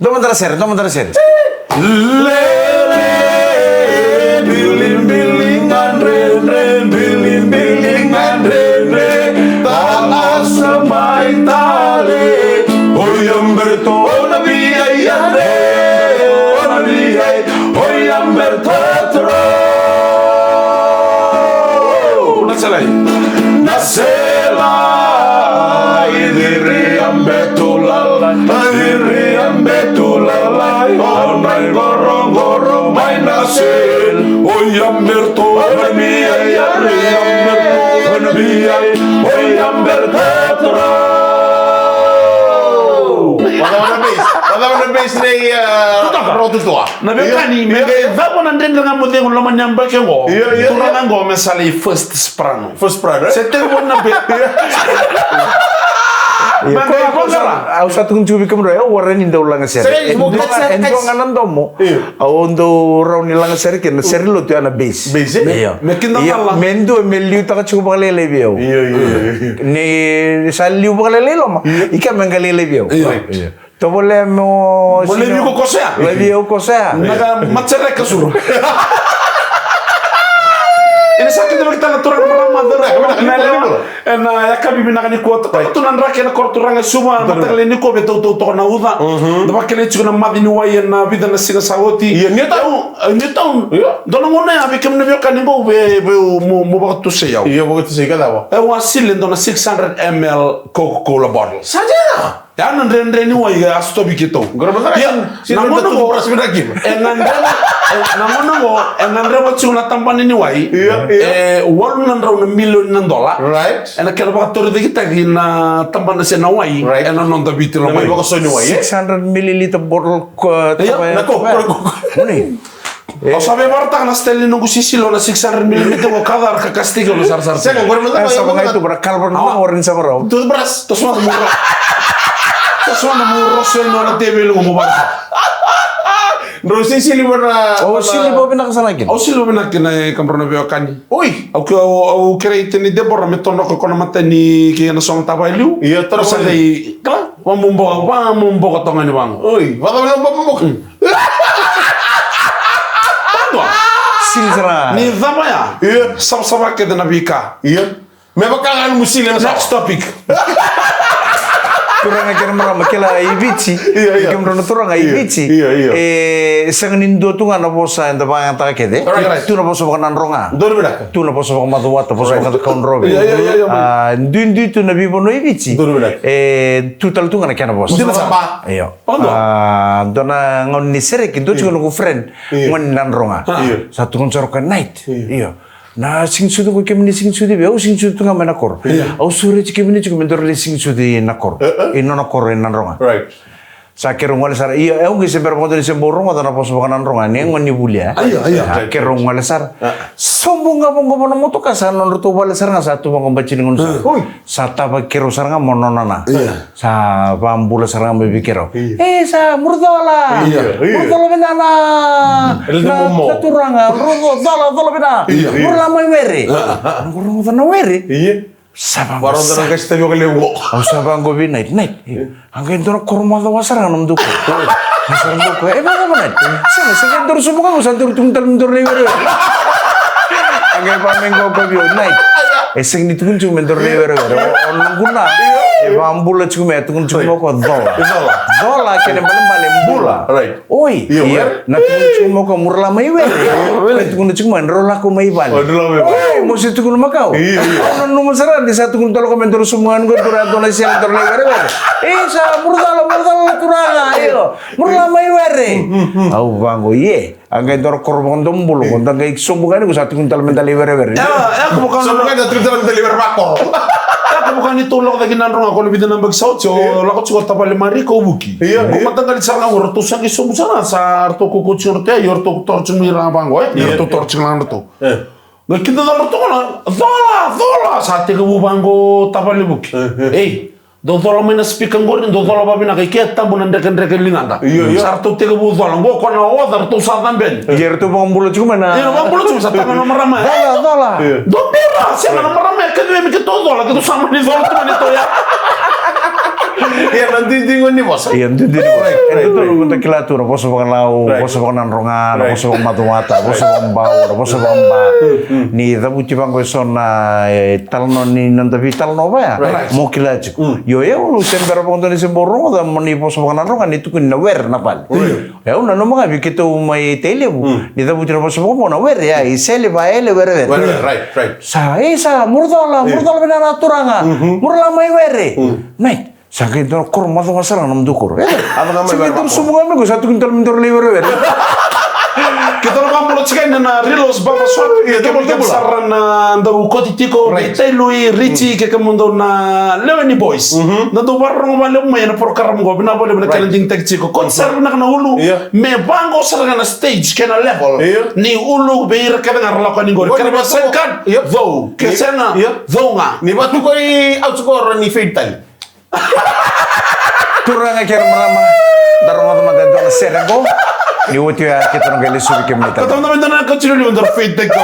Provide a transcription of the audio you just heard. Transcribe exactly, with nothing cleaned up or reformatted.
Dua mada na sere, dua mada na sere. Lele, bilibili gadredre, bilibili gadredre, ta asa mai tale. Oi Umberto, o na via i ade, o na via i, oi Umberto tro. Na selai. Na selai, diri Umberto lalai, diri Umberto lalai, o na i qoroqoro mai na sel. Oi Umberto, o na via i ade, Umberto, o na via i, oi Umberto tro. Vacava na base, vacava na base nei, ah, Rotu Toa. Na veiwekani, me qai cava na dredre ga mo cegu loma ni yabaki oqo. Io, io, io. Turaga oqo me sa lai first soprano. First soprano, eh? Se tekivu na be. Io. Io, me qai ko, ko, ko, sara. Au sa tukuna tiko vei kemudrau, au waraki ni dau lagasere. Sere, e dua, e dua ga na domo. Io. Au dau rawa ni lagasere kina, na sere lotu ya na bass. Bass, eh? Io. Me kidacala. Me dua me liutaka tiko vakalailai vei au. Io, io, io, io. Ni sa liu vakalailai loma. Io. I ke me qai lailai vei au. Io. Right. Io. Tovolea mo, mo sini laivi iko koso ya. Laivi au koso ya. Na ka macereka suru. Ena sa kena vakitala turaga marama curu. Ena yakavi vinaka nikua, toka tu na draki ena koro turaga e Suva, mataka lailai nikua, veitautau toka na uca. Da vakelei tiko na maci ni wai ena vica na siga sa oti. Io, New Town. Io, New Town. Io. Dua na gauna ya, vei kemuni na veiwekani qo, vei, vei, mo, mo vakatusai au. Io, vakatusai ka cava? Au a sili e dua na six hundred M L Coca-Cola bottle. Sa dina? Ya na dredre ni wai a sotavi keitou. Qori mada. Ia, na gauna qo, e gadreva, e, na gauna qo, e gadreva tiko na tabana ni wai. Ia, ia. E walu na drau na milioni na dola. Right. Ena kena vakatorocaketaki na tabana se na wai. Right. Ena noda Viti lomani. Na wai vakaso ni wai, eh? Six hundred milliliter bottle ko, ia, tabana, na ko, ko, ko. Muni. Au sa via vakaraitaka na style ni noqu sisili, o na six hundred millimeter, o kaca ra kakasi tiko, o na sarasara. Sega, qori mada. E, sa vaqai tu, bara kala vaka na ori ni sa varau. Toothbrush, toso mada mo ro-, toso mada mo roso yani o na teveli qo mo vaka. Drau sisili vaka na, au sili vakavinaka sara kina. Au sili vakavinaka kina, e, kemudrau na veiwekani. Oi. Au ke-, au, au kerei Teni Debora me todroka ko na mata ni kei na sogo tava e liu. Ia, toro sa dei, kala, vamuboka, vamuboka toka ni vago. Oi, vaca na vamuboka. Padua. Sili sara. Ni cava ya? Ia. Savasava kece na veika. Ia. Me vaka ga ni musili na sava. Next topic. Turaga kei na marama, kila i Viti. Ia, ia. Kemudrau na turaga i Viti. Ia, ia. E, sega ni dua tu ga na vosa eda vakayagataka kece. Right, right. Tu na vosa vakanadroga. Donu vinaka. Tu na vosa vakamacuata, vosa vakacakaudrove. Ia, ia, ia, ia. A, duidui tu na veivanua i Viti. Donu vinaka. E, tu tale tu ga na kena vosa. Dina sara. Io. Padua. A, dua na gauna ni sereki, dua tiko noqu friend. Io. Gone ni Nadroga. Io. Sa tukuna sara o koya, night. Io. Io. Na siga ni sucu qo kemuni siga ni sucu vei au, siga ni sucu tu ga mai na koro. Io. Au sureti kemuni tiko me daru lai siga ni sucu i na koro. E, e. I nona koro i Nadroga. Right. Sa keirau gole sara. Io, e, au qai se bera vakadua ni se bau rogoca na vosa vakanadroga, ni gone ni vuli, e. Io, io. Sa keirau gole sara. A. Sobu ga vaqo vua na motoka, sa nodratou vale sara ga, sa tu vaqo bati ni gone sara. Oi. Sa tava keirau sara ga mo nona na. Io. Sa vabula sara ga mai vei keirau. Io. E, sa muru cola. Io, io. Muru cola vina na, na, na turaga. Muru cola, cola vina. Io, io. Muru la mai were. A, a, a. Muru cola na were. Io. Sa vaqo. Au sa vaqo vei Night, Night. Io. A qai dua na koro macawa sara ga na nomudrau koro. Sa nomudrau koro. E, vaqo vei Night. Sega, sega, daru sobu ga, sa daru tukuna tale me daru lai werewere. A qai vaka mai qo ko vei au, Night. E sega ni tukuni tiko me daru lai werewere. O, o noqu na. E vabula tiko me, tukuni tiko me ko cola. Cola. Cola kena ibalebale bula. Right. Oi. Io, io. Were? Na tukuna tiko mo ko muru la mai were. Were. Na tukuna tiko mo drau lako mai vale. O, drau lako mai vale. Oi, mo se tukuna makawa. Io, io. Au nanuma sara ni sa tukuna tale ko me daru sobu ga ni ko daru a dua na sele daru lai werewere. E, sa muru cola, muru cola turaga, io. Muru la mai were. Mm, mm, mm. Au vaqo, ie. A qai dua na koro vakadomobula, ko da qai sobu ga ni ko sa tukuna tale me da lai werewere. E, e, ko vaka sobu ga ni da tukuna tale me da lai were vakoro. E, ko vaka ni tou lako cake i Nadroga, ko na vica na yabaki sa oti, o lako tiko o tavale Marika, o Vuki. Io, io. Ko mataqali sara ga qo, ratou sa qai sobu sara, sa ratou kaukaua tiko ratou, io, ratou toro tiko mai ra vaqo, e? Io. Ratou toro tiko ga ratou. E. Qai kidacala ratou qo na, cola, cola, sa tekivu vaqo tavale Vuki. E, e. Ei, dou cola mai na speaker qori, dou cola vakavinaka, i ke tabu na drekadreka e ligada. Io, io. Sa ratou tekivu cola, qo ko na oca ratou sa cabe yani. Ia ratou vakabula tiko mai na. Io, vakabula tiko, sa tara na marama. Cola, cola. Io. Dou bira, sega na marama, e kacivi me keitou cola, keitou sa mani cola tu mai na tou ya. Ia na duidui ni vosa. Ia na duidui ni vosa. Right, right, right. E dua tale na kila tu na vosa vakalau, right, vosa vakanadroga, na, right, vosa vakamacuata, vosa, right, vakabau, na vosa vakaba. Mm, mm. Ni cavuti vaqo e so na, e, talanoa ni noda veitalanoa vaya. Right. Mo kila tiko. Mm. Io, io, au se bera vakadua ni se bau rogoca mo ni vosa vakanadroga ni tukuni na were na vale. Right. Au nanuma ga vei keitou mai Tailevu, mm, ni cavuti na vosa vakabau na were, ya, i sele, vaele, werewere. Werewere, right, right. Sa, e, sa, mura cola, e, mura cola vei na turaga, mhm, mura la mai were. Mm. Right. Sa qai dua na koro macawa sara ga na nomudou koro. E, a, sa qai dua na sumu ga mai qo, sa tukuni tale me dua na lai werewere. Keitou na vakabula tiko yani na Rilos Barber Shop. Ia, kemudou bula sara na dau koti tiko, right, Tailui, Richie, mm, kei kemudou na Leweni Boys. Mhm. Na dau vakarorogo vakalevu mai ena porokaramu qo, vinaka vakalevu na, right, kena digitaki tiko. Koti, mhm, sara vinaka na ulu, ia, me vaqo sara ga na stage kei na level. Ia. Ni ulu vei ira kece ga ra lako yani qori. Oi, kera via sign card, ia, cou. Ke, ia, sega, ia, cou ga. Ni vatuka i au tiko ra ni fade tale. Turaga kei na marama, da rogoca mada e dua na sere qo. Ni oti oya keitou na qai lesu vei kemuni tale. Keitou na mai dua na kauti liliu, da fade tale qo.